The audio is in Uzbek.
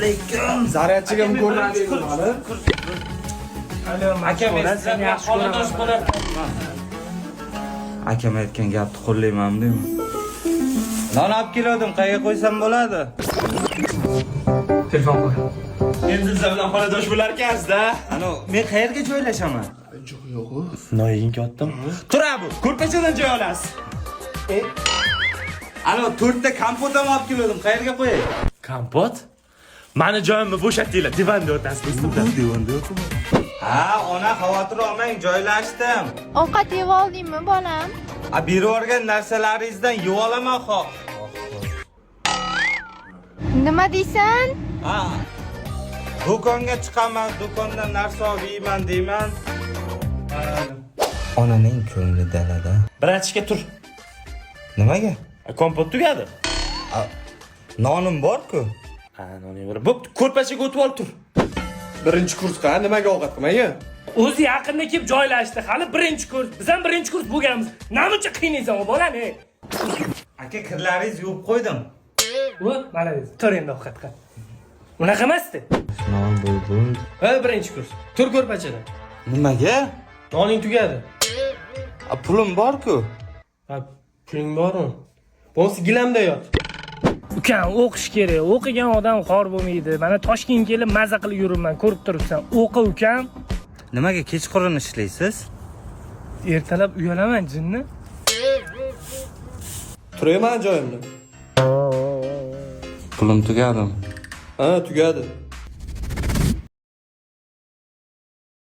Alaykum. Zaryadchiga ko'rinadi hali. Akam, sizlar bilan xonadosh bo'lar. Akam aytgan gapni qo'llayman deyman. Non olib kelgandim, qayerga qo'ysam bo'ladi? Telefon qo'y. Endi sizlar bilan xonadosh bo'lar ekansizda. Ano, men qayerga joylashaman? Noying otdim. Tur bu, ko'rpachadan joy olasiz. Ano, to'rtta kompot ham olib kelgandim, qayerga qo'yay? Kompot? Mani joyimni bo'shatdinglar, divanda o'tasiz do'stimlar. Divanda yo'qmi? Ha, ona, xavotir olmang, joylashdim. Ovqat yeb oldingmi, bolam? A, berib yuborgan narsalaringizdan yeb olaman ho. Nima deysan? Ha. Do'konga chiqaman, do'kondan narsa olib yeyman deyman. Onaning ko'ngli dalada. Братишка, tur. Nimaga? Kompot tugadi. Nonim bor-ku. Ha, noning bor. Bo'pti, ko'rpachaga o'tib ol, tur. Birinchi kursga nimaga ovqat qilmagan? O'zi yaqinda kelib joylashdi. Hali birinchi kurs. Biz ham birinchi kurs bo'lganmiz. Namuncha qiynaysan u bolani? Aka, kirlaringizni yuvib qo'ydim. U, молодец. Tur endi, ovqat qil. Unaqa emasdi. Non bo'ldi. Ha, birinchi kurs. Tur ko'rpachadan. Nimaga? Noning tugadi. A, pulim bor-ku. Ha, puling bormi? Bo'lmasa gilamda yot. Ukam, o'qish kerak. O'qigan odam xor bo'lmaydi. Mana Toshkentga kelib maza qilib yuribman, ko'rib turibsan. O'qi, ukam. Nimaga kechqurun ishlaysiz? Ertalab uyalaman, jinni. Turayman joyimda. Pulim tugadimi? Ha, tugadi.